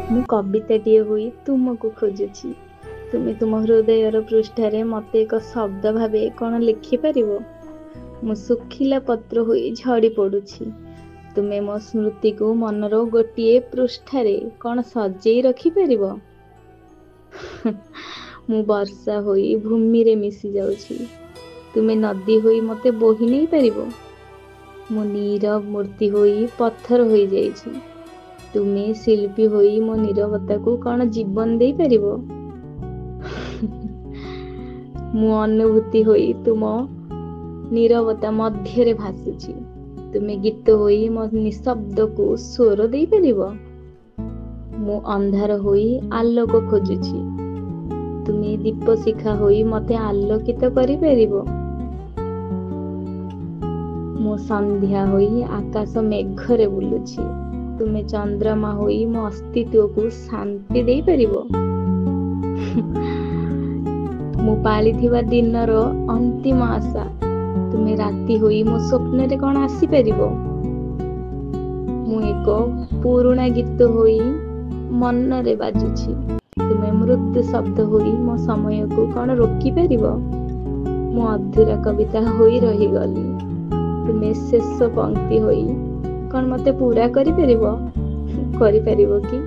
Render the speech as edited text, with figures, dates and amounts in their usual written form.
ମୁଁ କବିତାଟିଏ ହୋଇ ତୁମକୁ ଖୋଜୁଛି। ତୁମେ ତୁମ ହୃଦୟର ପୃଷ୍ଠାରେ ମୋତେ ଏକ ଶବ୍ଦ ଭାବେ କ'ଣ ଲେଖିପାରିବ? ମୁଁ ଶୁଖିଲା ପତ୍ର ହୋଇ ଝଡ଼ି ପଡ଼ୁଛି। ତୁମେ ମୋ ସ୍ମୃତିକୁ ମନର ଗୋଟିଏ ପୃଷ୍ଠାରେ କ'ଣ ସଜେଇ ରଖିପାରିବ? ମୁଁ ବର୍ଷା ହୋଇ ଭୂମିରେ ମିଶି ଯାଉଛି। ତୁମେ ନଦୀ ହୋଇ ମୋତେ ବୋହି ନେଇପାରିବ? ମୁଁ ନୀରବ ମୂର୍ତ୍ତି ହୋଇ ପଥର ହୋଇଯାଇଛି। ତୁମେ ଶିଳ୍ପୀ ହୋଇ ମୋ ନୀରବତାକୁ କ'ଣ ଜୀବନ ଦେଇପାରିବ? ମୁଁ ଅନୁଭୂତି ହୋଇ ତୁମ ନୀରବତା ମଧ୍ୟରେ ଭାସୁଛି। ତୁମେ ଗୀତ ହୋଇ ମୋ ନିଶବ୍ଦକୁ ସ୍ୱର ଦେଇପାରିବ? ମୁଁ ଅନ୍ଧାର ହୋଇ ଆଲୋକ ଖୋଜୁଛି। ତୁମେ ଦୀପଶିଖା ହୋଇ ମୋତେ ଆଲୋକିତ କରିପାରିବ? ମୁଁ ସନ୍ଧ୍ୟା ହୋଇ ଆକାଶ ମେଘରେ ବୁଲୁଛି। ତୁମେ ଚନ୍ଦ୍ରମା ହୋଇ ମୋ ଅସ୍ତିତ୍ୱକୁ ଶାନ୍ତି ଦେଇପାରିବ? ମୁଁ ପାଳିଥିବା ଦିନର ଅନ୍ତିମ ଆଶା। ତୁମେ ରାତି ହୋଇ ମୋ ସ୍ୱପ୍ନରେ କ'ଣ ଆସିପାରିବ? ମୁଁ ଏକ ପୁରୁଣା ଗୀତ ହୋଇ ମନରେ ବାଜୁଛି। ତୁମେ ମୃଦୁ ଶବ୍ଦ ହୋଇ ମୋ ସମୟକୁ କ'ଣ ରୋକିପାରିବ? ମୁଁ ଅଧୁରା କବିତା ହୋଇ ରହିଗଲି। ତୁମେ ଶେଷ ପଂକ୍ତି ହୋଇ କ'ଣ ମୋତେ ପୂରା କରିପାରିବ? କରିପାରିବ କି?